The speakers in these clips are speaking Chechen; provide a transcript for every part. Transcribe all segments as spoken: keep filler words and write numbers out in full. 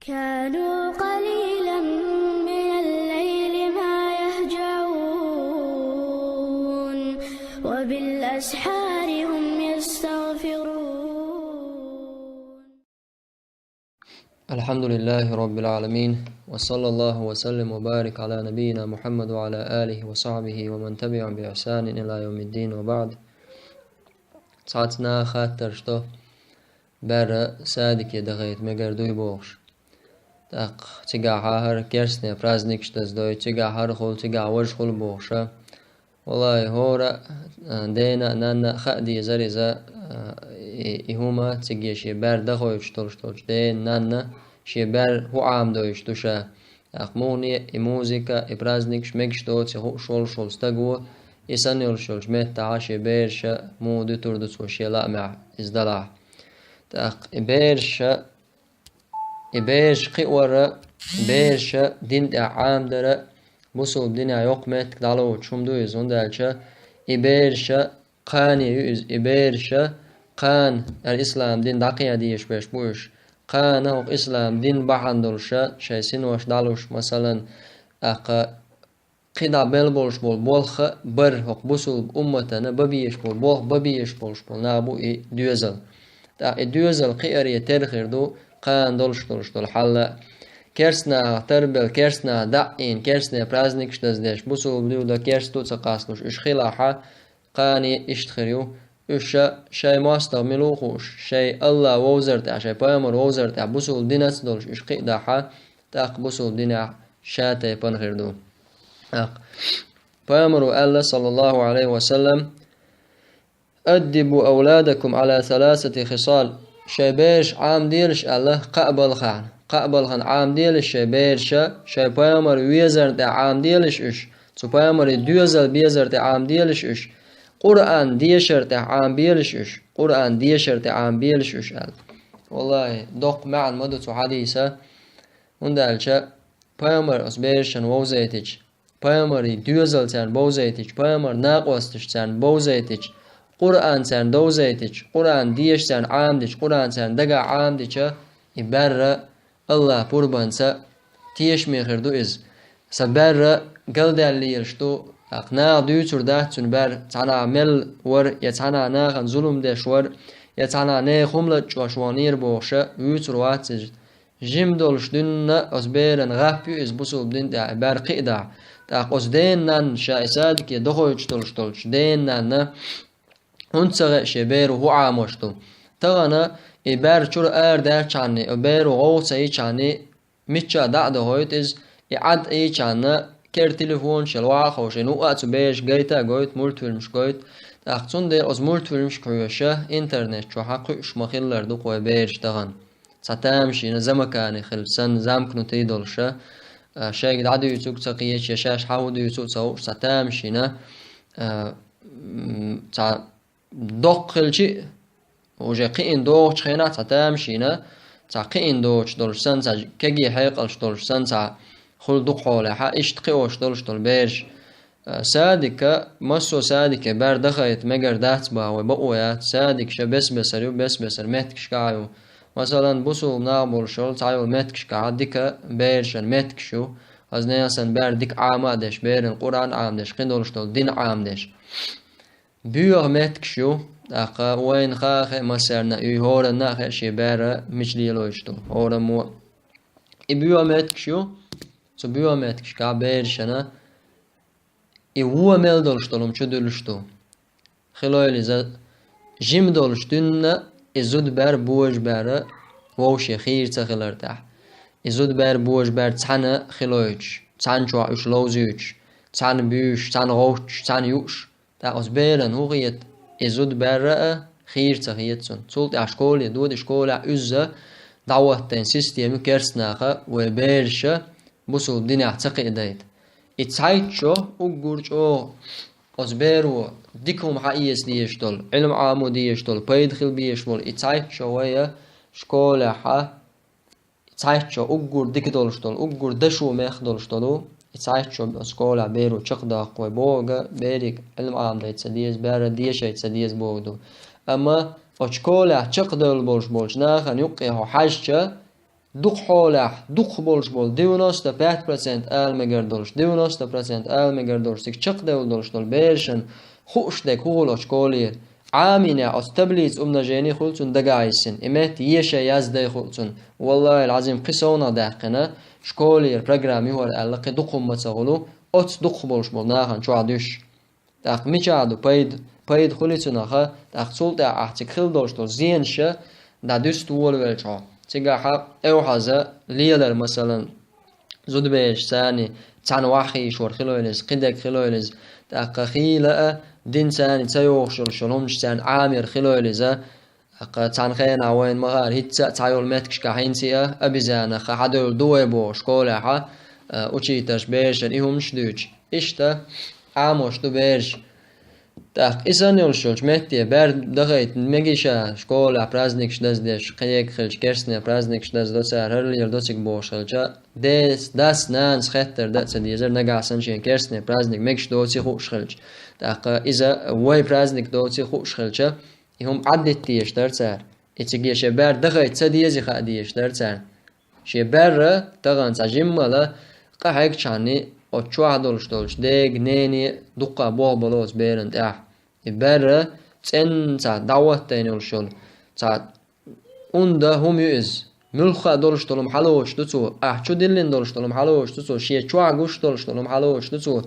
كانوا قليلا من الليل ما يهجعون، وبالأسحار هم يستغفرون. الحمد لله رب العالمين، وصلى الله وسلم وبارك على نبينا محمد وعلى آله وصحبه ومن تبعهم بإحسان إلى يوم الدين وبعد. Цхьацца наха хаттарш до, бер садике дахайта мегар дуй бохуш. ТӀаккха цигахьа хӀара керстне праздникаш даздой, цигахьа хӀара хул, цигахьа важа хул бохуша. Валлахи, хӀора, а, дена а, нанна а хаа дезар иза, а, и, и хӀума циге шен бер дахойтуш долуш долчу дена, нанна шен бер хӀу Ӏамадойтуш ду ша. ТӀаккха мухане и музыка, и праздникаш мегаш доцу хууш волуш волу стаго, и санна йолуш йолчу меттахьа шен бераша муха дуьтур ду цо шен лаамехь иза далахь. ТӀаккха и бераша, и бераш кхиорара, бераша дин тӀехь Ӏамадара, бусулба динехь йоккха меттиг дӀалоцуш хӀума ду иза, хӀунда аьлча и бераша кхане ю иза, и бераша кхана, аьлла, ислам дин дӀакхаьдеш берш бу уьш. Кхана хӀокху ислам дин бахьана долуша шайн синош дӀалуш, масалан, тӀаккха кхидӀа мел болуш болу болх а бар хӀокху бусулба умматана бан безаш болу болх бан безаш болуш болу нах бу и доьзал. ТӀаккха и доьзал кхиаре тера хир ду кхана долуш долуш долу хьал а. Керст нахах тарбелла, керст наха дӀаийна, керстне праздникаш даздеш, бусулба дин дан керст ду ца къасталуш уьш хилахьа, кхане иштта хир ю. Уьш шайн мостагӀа мила ву хууш, шайн АллахӀ вовзар тӀехь, шайн пайхамар вовзар тӀехь бусулба динаца долуш уьш кхиадахьа, тӀаккха бусулба динехь ша тайпана хир ду. ТӀаккха пайхамаро аьлла, саллаллаху Ӏалайхи ва саллам: «Аддибу авладакум Ӏала саласати хисал». Шайн бераш Ӏамаделаш аьлла, кхаа балхахь, кхаа балхана Ӏамаделаш шайн бераша, шайн пайхамар везарна тӀехь Ӏамаделаш уьш, цу пайхамаре доьзал безар тӀехь Ӏамаделаш уьш, Къуръан дешар тӀехь Ӏамаделаш уьш, Къуръан дешар тӀехь Ӏамаделаш уьш аьлла. Валлахи, доккха маьӀна ма ду цу хьадиса, хӀунда аьлча пайхамар оцу берашна вовзайтича, пайхамарий доьзал царна бовзайтича, пайхамар накъосташ царна бовзайтича, Къуръан царна довзайтича, Къуръан деша царна Ӏамадича, Къуръан царна дагахь Ӏамадича, и бер а АллахӀ пурбанца тешаме хир ду иза. Сан бер а галдаьлла лелаш ду, тӀаккха наха дуьйцур дац цуьнан бер, цхьанхьа мел вара я цхьанхьа нахана зулам деш вара, я цхьанхьа нехан хӀума лачкъош ваханера бохуша, вуьйцур вац иза. Жима долуш дуьйна оцу беран гӀап ю иза бусулба дин тӀехь, и бер кхиадахь. ТӀаккха оцу дена-нанна ша и садике дохуьйтуш долуш долчу дена-нанна хӀунда ца хаьа шен беро хӀу Ӏамош ду? Тахана и бер чуьра арадаьлчхьанний, и беро гӀовгӀа ца йичхьанний, мичча дӀа а дохуьйту иза, и Ӏад Ӏийчхьанна кера телефонаш яла ваха а ховшийна, ву а цу бераш гайта а гойту, мультфильмаш гойту. ТӀаккха цундела оцу мультфильмашка хьоьжуша интернет чохьа кхуьуш ма-хиллара ду кху вайн бераш тахана. Цхьа тамашийна замакане хилла санна, замкнутый долуша, а, шайга дӀадуьйцург ца кхеташ, я шаьш хьан хӀу дуьйцу а ца хууш, цхьа тамашийна, а, м, цхьа доккха хилчи а, уже кхиъна догӀучу хенахь цхьа тамашийна, цхьа кхиъна доцуш долуш санна, цхьа кегий хьекъалш долуш санна, цхьа хуьлу дукха хьолехьа, иштта кхиош долуш долу бераш. Садика, массо а садике бер дахайта мегар дац баха вай бакъо яц, садика ша бес-бесар ю, бес-бесар меттигашкахьа ю. Масалан, бусулба нах болуш йолу цхьа йолу меттигашкахьа дика берашан меттигаш ю. Хаза нехан санна бер дика Ӏама а деш, беран Къуръан Ӏама деш, кхин долуш долу дин Ӏама деш. Боьха меттигаш ю, тӀаккха вайна хаа хаа массарна а, и хӀоранна а хаа шен бер мича лелойтуш ду, хӀораммо. И боьха меттигаш ю, цу боьха меттигашкахь берашана и вон мел долуш долу хӀума чу дуьллуш ду. Хилойла иза жима долуш дуьйна и зуда бер, божа бер вовше хийра ца хилар тӀехь. И зуда бер, божа бер цхьаьна хилойтуш, цхьаьна чохь уьш ловзуьйтуш, цхьаьна буьйш, цхьаьна гӀовттуш, цхьаьна юуш. ТӀаккха оцу беран хӀун хета, и зуда бер а хийра ца хета цунна. Цул тӀаьхьа школе доду, и школехь уьзза дӀахӀоттайна система ю керста наха вай бераша бусулба динехь ца кхиадайта. И цхьайтта шо уггар чӀогӀа оцу беро дика хӀума хьаэца дезаш долу, Ӏилма Ӏамо дезаш долу, пайда хила безаш болу, и цхьайтта шо вай школехьа, и цхьайтта шо уггар дика долуш долу, уггар дашо мех долуш долу, и цхьайтта шо оцу школехь беро чекхдоккху вай бохург, берига Ӏилма Ӏамадайта ца деза, бер дешайта ца деза бохург ду. Амма оцу школехь чекхдевлла болуш болчу нахана юккъе хьо хьаьжча, дукха хьолахь, дукха болуш болу девяносто пять процент ала мегар долуш, девяносто процент ала мегар долуш, цига чекхдевлла долуш долу берашна хууш дерг хӀун хуьлу оцу школера. Ӏамийнехь оцу таблица умножения хуьлу цунна дагахь йиссина, и метта ешан яздай хуьлу цунна. Валлахьил-Ӏазим, кхин совнах даьккхина, школера программа юхара аьлла, кхин дукха хӀумма ца хуьлу, оцу дукха болуш болу нахана чохь дуьсуш. ТӀаккха мичахь ду пайда? Пайда хуьлу цунах, тӀаккха цул тӀаьхьа ахь цига хила долуш долу зенаш дӀадуьста волавелча хьо. Цигахь эвхьаза лелар, масалан, зудабераш царна цхьаьна вахийшвар хилойла иза, кхидерг хилойла иза, тӀаккха хийла а дин царна ца йогӀуш йолуш йолу хӀуманаш царна Ӏамаяр хилойла иза, тӀаккха цхьана хенахь вайна ма-хаъара хӀинцца а цхьайолу меттигашкахь хӀинца а обязательно хьадевлла ду вай боху школехь, а, учителаш берашна и хӀуманаш дуьйцуш. Иштта Ӏамош ду бераш. ТӀаккха и санна йолуш йолчу метте бер дахийта мегий ша, школехь праздникаш даздеш, кхин ерг хилча керстанийн праздникаш даздо цара, хӀара леладо цига бохуш хилча, дас, дас, нанас хеттар дан а ца дезара, нагахь санна шен керстанийн праздник мегаш доций хууш хилча. ТӀаккха иза вай праздник доций хууш хилча, и хӀума Ӏаддитта дезаш дара цара. И цига шен бер дахийта ца дезий хаа дезаш дара царна. Шен берра тахана цхьа жиммала къахьегчхьана оцу чохь долуш долчу дега, нене дуккха болх бо оцу беран тӀехь. И берра цӀенна цхьа дӀахӀоттийна йолуш йолу цхьа унда хӀума ю иза. Муьлхха а долуш долу хӀума хьалоцуш ду цо, ахь чу диллина долуш долу хӀума хьалоцуш ду цо, шен чохь гуш долуш долу хӀума хьалоцуш ду цо,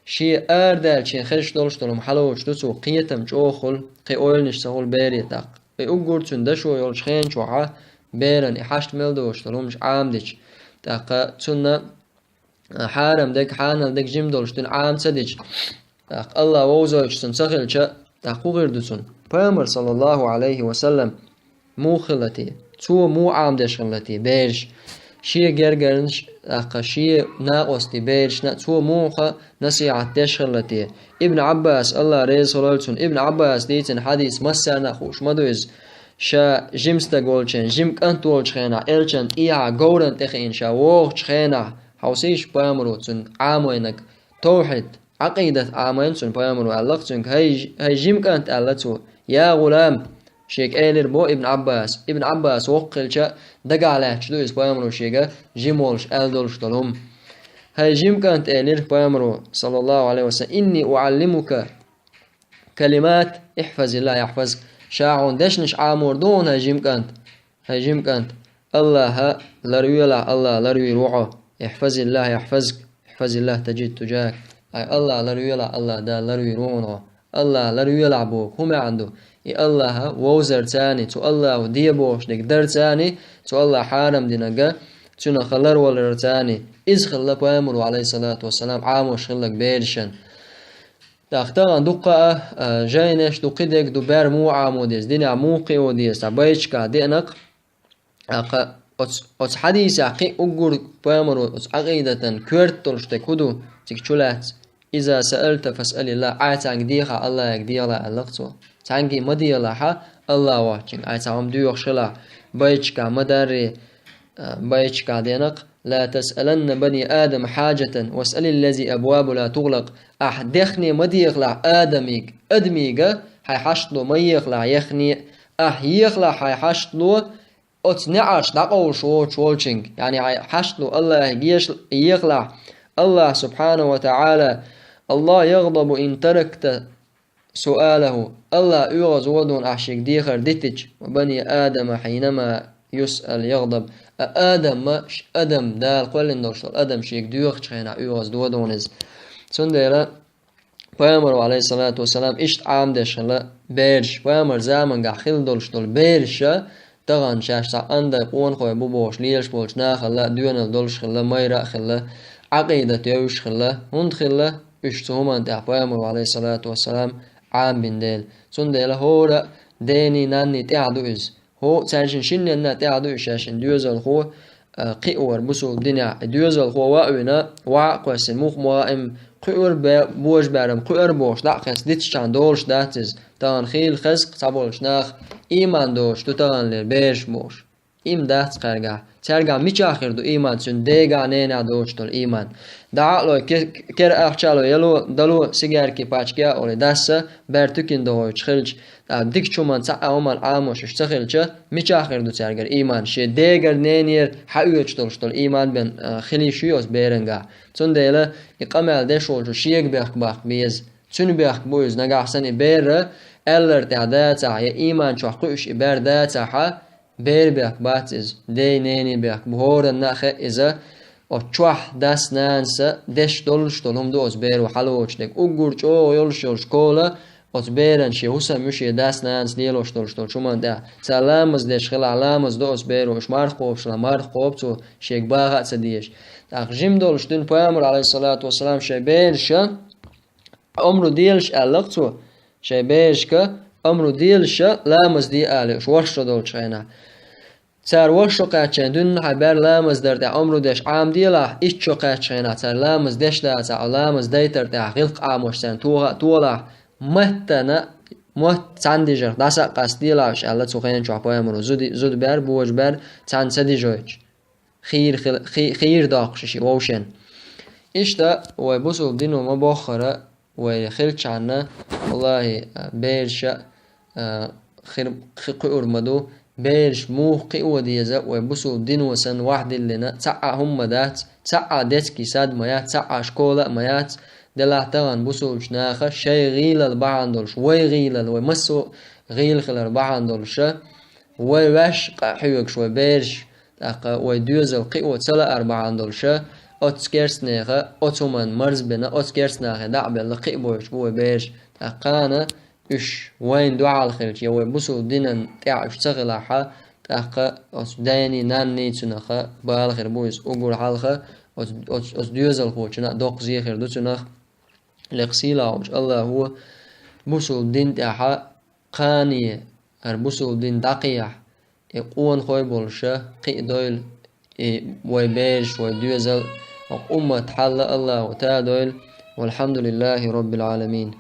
шен арадаьлла шен хезаш долуш долу хӀума хьалоцуш ду цо, кхетам чӀогӀа хуьлу, кхин ойланаш ца хуьлу бере тӀаккха. И уггар цуьнан дашо йолчу хен чохь беран и хьашт мел доцуш долу хӀуманаш Ӏамадича, тӀаккха цунна, а, хьарам дерг, хьанал дерг жима долуш дуьйна Ӏама ца дича, тӀаккха Аллах вовзойтуш цунна ца хилча, тӀаккха хӀун хир ду цунна? Пайхамар, саллаллаху Ӏалайхи ва саллам, муха хилла те? Цо муха Ӏамадеш хилла те бераш? Шен гергарнаш, тӀаккха шен накъостий берашна а цо муха насихьат деш хилла те? Ибн Ӏаббас, Аллах реза хуьлийла цунна, Ибн Ӏаббас дийцина хьадис массарна а хууш ма ду иза. Ша жима стаг волчу хенахь, жима кӀант волчу хенахь, элчан тӀехьа говран тӀе хиъна ша вогӀучу хенахь, хьовсийша, пайхамаро цунна Ӏамийнарг тавхьид, Ӏакъидат Ӏамийна цунна пайхамаро, аьлла-кх цуьнга: «ХӀай, хӀай жима кӀант», аьлла цо, «я гӀулам», шега элира бо Ибн Ӏаббас. Ибн Ӏаббас воккха хилча, дагахь лаьтташ ду иза пайхамаро шега жима волуш аьлла долуш долу хӀума. «ХӀай жима кӀант», элира пайхамаро, саллаллаху Ӏалайхи ва саллам, «инни уӀаллимука калимат, ихьфазиллах яхьфазк». Ша хьуна дешнаш Ӏамор ду хьуна, хӀай жима кӀант. ХӀай жима кӀант, Аллаха ларвелахь, Аллах ларвийр ву хьо. «Ихьфазиллах яхьфазк, ихьфазиллах таджид туджак». Ай, Аллах ларвелахь, Аллах Дала ларвийр ву хьуна хьо. Аллах ларвелахь боху хӀун маьӀна ду? И Аллаха вовзарца а, цу Аллахо де бохуш дерг дарца а, цу Аллаха хьарам динарг цуьнах ларваларца а. Иза хилла пайхамаро, Ӏалайхиссалату вассалам, Ӏамош хилларг берашна. ТӀаккха тахана дуккха а, а, жайнаш ду, кхидерг ду, бер муха Ӏамо деза, динехь муха кхио деза, цхьа байташкахь деана-кх. ТӀаккха оцу, оцу хьадисехь кхин уггар пайхамаро оцу Ӏакъидатан коьрта долуш дерг хӀун ду, цига чулаьцна: «Иза саалта фасъалиллах», айхьа цхьаьнга дехахь, Аллахьга дехалахь, аьлла-кх цо. Цхьаьнга ма дехалахь Аллах воцчуьнга, айхьа цхьа хӀума доьхуш хилахь, байташкахь ма дарре, а, байташкахь деана-кх: «Ла тасъаланна бани Адама хьаджатан, васъалиллази абвабу ла тугълакъ». Ахь дехне ма дехалахь адамига, адамига хьайн хьашт ло ма ехалахь ехне, ахь ехалахь хьайн хьашт ло оцу неӀарш дӀакъовлуш воцуш волчуьнга, яъни хьайн хьашт ло Аллахьига еш-, ехалахь. Аллах, субхьанаху ва таӀала: «Аллах ягъдабу ин таракта суалаху». Аллах оьгӀаз ву дуна ахь шега дехар дитича, «ва бани Адама хьинама юсъал ягъдаб». А адам ма, ш-, адам, Дала кхоьллина долуш долу адам шега доьхучу хенахь оьгӀаз ву дуна иза. Цундела пайхамаро, Ӏалайхиссалату вассалам, иштта Ӏамадеш хилла бераш, пайхамар замангахь хилла долуш долу бераша, тахана шаьш цхьа андай къонахой бу бохуш лелаш болчу нахала а доьналла долуш хилла, майра а хилла, Ӏакъидат евзаш хилла. ХӀунда хилла? Уьш цу хӀуманна тӀехь пайхамаро, Ӏалайхиссалату вассалам, Ӏамабина дела. Цундела хӀора а дений, нанний тӀехь ду иза. ХӀо, цаьршинна шинненна тӀехь ду и шаьшшинна доьзалхо, а, кхиор бусулба динехь. И доьзалхо ваъ вина, ваӀа а кхоьссина, муха ма хаьа, кхуьур бе-, божабаьрам кхуьур бохуш, дӀа а кхесса дитчхьана долуш дац иза. Тахана хийла хеза-кх цхьаболчу наха, ийман доцуш ду таханлера бераш бохуш. Им дац кхаьргахь. Цаьргахь мичахь хир ду ийман, цуьнан дегахь, ненахь доцуш долу ийман? ДӀа а лой, ке-, кера ахча а лой, яло, дало, сигарки, пачки а олий, дасса, бер туькин догӀуьйтуш хилча, а, дикачу хӀуманна цхьа а хӀуманна Ӏамош уьш ца хилча, мичахь хир ду цаьргара ийман? Шен дегара, ненера хьаоьцуш долуш долу ийман бен, а, хила йиш ю оцу берангахь. Цундела и къамел деш волчо шега бехк баккха беза. Цуьнан бехк бу иза, нагахь санна и бер аьлларг тӀехь дацахь, я ийман чохь кхуьуш и бер дацахь, бер бехк бац иза, ден-ненан бехк бу, хӀоранна а хаьа иза. Оцу чохь дас-нанас деш долуш долу хӀума ду оцу беро хьалавоцуш дерг. Уггар чӀогӀа йолуш йолу школа оцу беран шен хӀусам ю, шен дас-нанас лелош долуш долчу хӀуманна тӀехь. Цара ламаз деш хилахь, ламаз до оцу беро, уьш марха кхобуш хилахь, марха кхобу цо, шега баха а ца дезаш. ТӀаккха жима долуш дуьйна Пайхамар, алейхиссалату вассалам, шайн бераша омра делаш аьлла-кх цо, шайн берашка омра делаша ламаз де ала уьш ворхӀ шо долчу хенахь. Цара ворхӀ шо кхаьччахьана дуьненахь бер ламаз дар тӀехь омра деш Ӏамаделахь, итт шо кхаьччахьана цара ламаз деш дацахь, ламаз дайтар тӀехь гӀиллакх Ӏамош царна тоха а толахь, маттана, мотт цхьаьна дижарх дӀаса а къастаделахь уьш аьлла цу хенан чохь Пайхамаро, зуда, зуда бер, божа бер цхьаьна ца дижойтуш. Хийра хила-, хи-, хийра доккхуш ши вовшен. Иштта вай бусулба дино ма боххара, вай хилчхьарна, валлахи, а, бераша, а, хир-, хи-, кхуьур ма ду, бераш муха кхио деза, вай бусулба дино санна вахдиллина, цхьа а хӀумма дац, цхьа а детский сад ма яц, цхьа а школа а ма яц, делахь тахана бусулбачу наха шайн гӀийлал бахьана долуш, вай гӀийлал, вай массо а гӀийла хилар бахьана долуша, вай ваьш къа а хьоьгуш, вай бераш, тӀаккха вай доьзал кхио ца лаар бахьана долуша, оцу керстанеха, оцу хӀуманна марзбина, оцу керстанахе дӀа а белла, кхиа бойтуш бу вай бераш. ТӀаккха кхана уьш вайна дуьхьал хилча, я вай бусулба динан тӀехь уьш ца хилахьа, тӀаккха оцу дайний, нанний цуьнаха бала хир бу иза уггар хьалха, оцу, оцу, оцу доьзалхочунна а доккха зе хир ду цуьнах. Лекха сийлахьчу Аллахо бусулба дин тӀехьа кхане, хӀара бусулба дин дӀакхехьа, и къонахой болуша кхиа дойла, и вай бераш, вай доьзал, вай уммат хьалла Аллахо тадойла. Валхьамдулиллахи роббил Ӏаламин.